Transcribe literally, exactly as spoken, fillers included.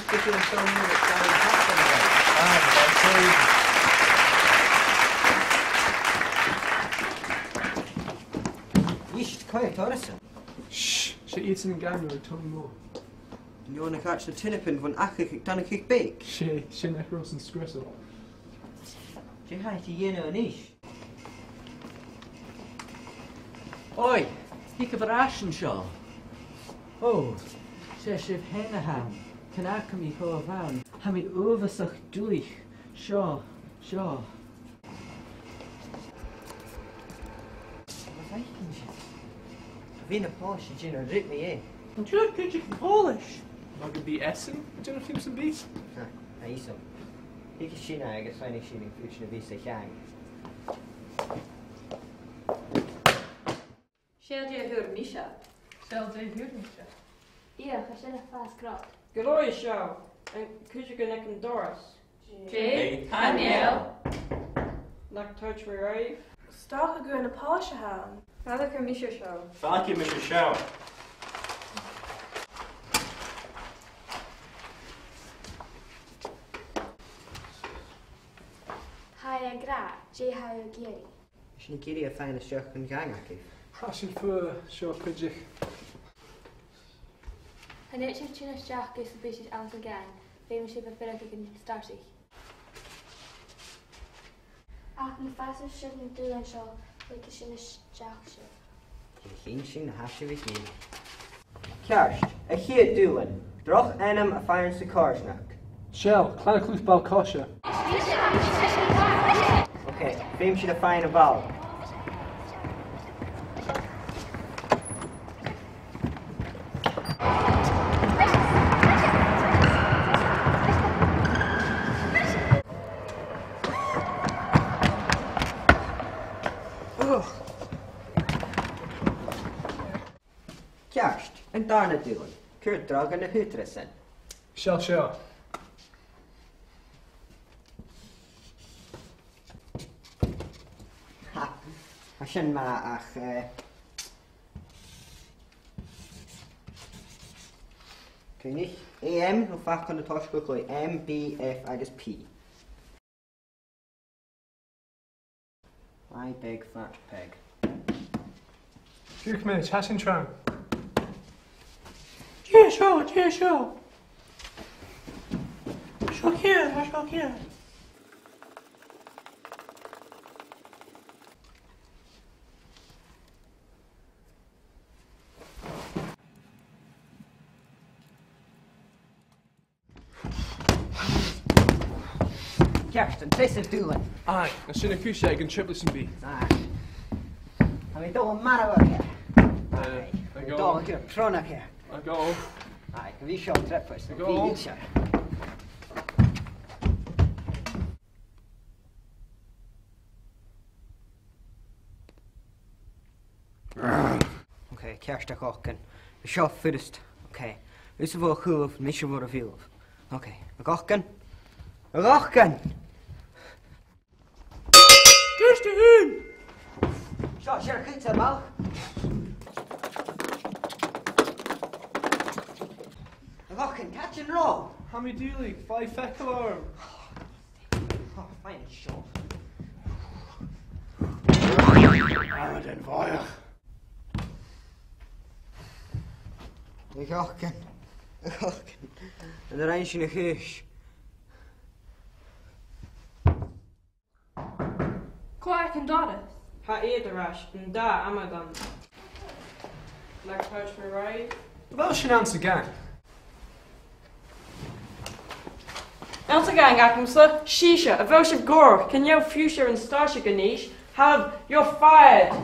Did you film me with Gary Patton again? Ah, that's crazy. Yeesh, quiet, Orson. Shh, 's e iadsan a' gabhail tongue mo. An e na chairtean teinidh bhon achadh aig Donnchadh Beag? 'S e, 's e nach robh sin sgriosail. Dè tha iad a' dèanamh a-nis? Oi, thig a-steach an seo. Ò, 's e sibh fhèin a th' ann. Chan fhaca mi cho fann. Tha mi uabhasach duilich. Seo, seo. Bha fhaicinn sin. Bha na Pòlaiseach a' dèanamh rud mu dheidhinn. An cuala sibh cuideigin Pòlais? Am biodh esan a' dèanamh feum sam bith? Ha, tha fhios agam. Thig sinn agus faighnich sinn an cuid a bhios a' cheann. Seall dè fhuair mise. Seall dè fhuair mise. Iach, tha sin a' fàs grod. Gu robh seo, an cuideigin aig an doras. Dè? Chan eil. Nach tuirt mi ribh? 'S dòcha gur e na Pòlaiseach a th' ann. Fàgaidh mise seo. Fàgaidh mise seo. Tha e ag ràdh, dè tha thu ag iarraidh? Tha sinn ag iarraidh a' faighinn a-steach dhan gheàrr-ghàrradh. Tha sinn a' fuireach an seo cuideachd. Chan fhaod sibh tighinn a-steach gus am bi sibh anns a' ghàrradh, feumaidh sibh a bhith a' fuireach aig an start. Ach ma fhàsas sibh na dùbhlain seo, leigidh sinn a-steach sibh. Dè chì sinn na tha sibh ag iarraidh. Ceart, a' chiad dùbhlan, droch ainm a' faighinn sa choimhearsnachd. Seall, Clann a' Chluich Ball-coise. Ok, feumaidh sinn a' faighinn a' bhall. Ceart, an dàrna dùbhlan, cuir dragh air na h-ùghdarrasan. Seall seo. Ha, tha sin math ach, eh, cuimhnich, A M, no facal na toisc gu clò, M, B, F agus P. Lie big, fat pig. Fichead mionaid, tha sin trang. Dè seo, dè seo? Seo ceud, seo ceud. Ceart, an treas dùbhlan. Aye, 's e sin a' chùis aig an trioblaid sam bith. Aye. Tha mi a' dol a mharbhadh e. Eh, aye. Tha mi a' dol a chur tron a' chearc. Aye, gu bhith seo trioblaid. Aye. Bidh seo. Ok, ceart, a dh'oileanaich. Seo furasta. Ok. Thusa bho a' chùlaibh, mise bho a' bhùth. Ok. A dh'oileanaich. A dh'oileanaich! Ceart, a h-aon! Seo, seo, cuir a-mach. A dh'oileanaich, càit an robh? Tha mi duilich, bha feagal orm. Oh, fine, sure. Aran bhòidheach. A dh'oileanaich. A dh'oileanaich. An do rinn sinn a' chùis? Cò aig an doras? Tha iad air ais, an dà amadan. Nach tuirt mi ribh? A bheil sinn anns a' ghàrradh? Anns a' ghàrradh agamsa, sibhse, a bheil sibh ag obair, chan eil fiùs air an start a-nis, tha, you're fired.